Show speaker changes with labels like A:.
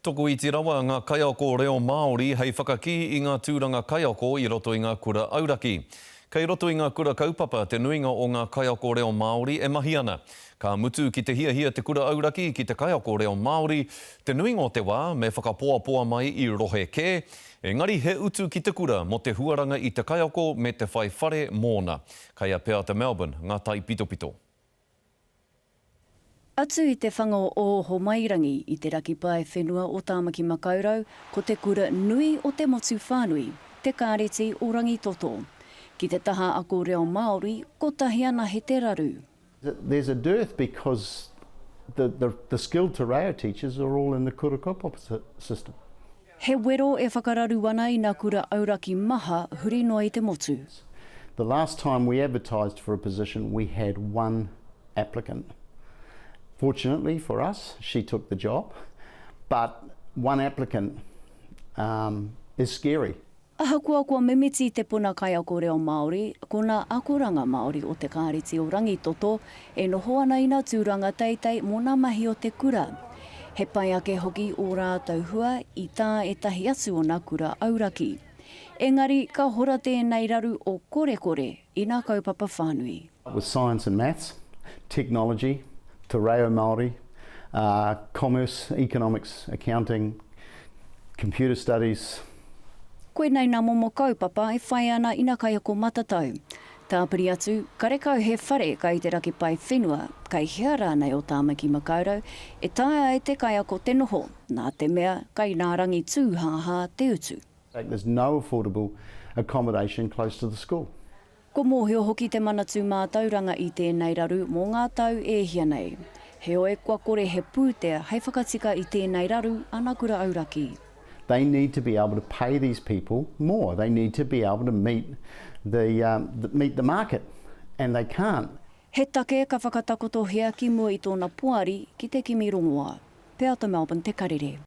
A: Tokoiti rawa ngā kaiako reo Māori hei whakakī i ngā tūranga kaiako i roto i ngā kura auraki. Kei roto i ngā kura kaupapa te nuinga o ngā kaiako reo Māori e mahi ana. Ka mutu ki te hiahia te kura auraki ki te kaiako reo Māori, te nuinga o te wā me whakapoapoa mai i rohe kē, engari he utu ki te kura mō te huaranga i te kaiako me te whai whare mōna. Kei a Peata Melbourne ngā taipitopito.
B: Atu i te whanga o Ōhomairangi i te raki pae whenua o Tāmaki Makaurau ko te kura nui o te motu whānui, Te Kāreti o Rangitoto. Ki te taha ako reo Māori, kotahi anahe te raru.
C: There's a dearth because the, the, the skilled te reo teachers are all in the kura kaupapa system.
B: He wero e whakararu ana i na kura auraki maha huri noa i te motu.
C: The last time we advertised for a position we had one applicant. Fortunately for us, she took the job, but one applicant um, is scary.
B: Ahakoa kua mimiti te puna kaiako reo Māori, ko nā akoranga Māori o Te Kāreti o Rangitoto e noho ana ina tūranga teitei mō nā mahi o te kura. He pai ake hoki ō rātou hua i tā ētahi atu o nā kura auraki. Engari ka hora tēnei raru o korekore i nā kaupapa whānui.
C: With science and maths, technology, te reo Māori, uh, commerce, economics, accounting, computer studies.
B: Koinei nā momo kaupapa e whai ana ina kaiako matatau. Tāpiri atu, karekau he whare kai te raki pae whenua, kai hea rānei o Tāmaki Makaurau e taea ai te kaiako te noho, nā te mea kai nā rangi tūhāhā te utu.
C: There's no affordable accommodation close to the school.
B: Kua mōhio hoki Te Manatū Mātauranga i tēnei raru mō ngā tau e hia nei. Heoi, kua kore he pūtea hei whakatika i tēnei raru ana kura auraki.
C: They need to be able to pay these people more, they need to be able to meet the, meet the market and they can't.
B: He take ka whakatakotohia ki mua i tōna poari ki te kimi rongoā. Peata Melbourne Te Karere.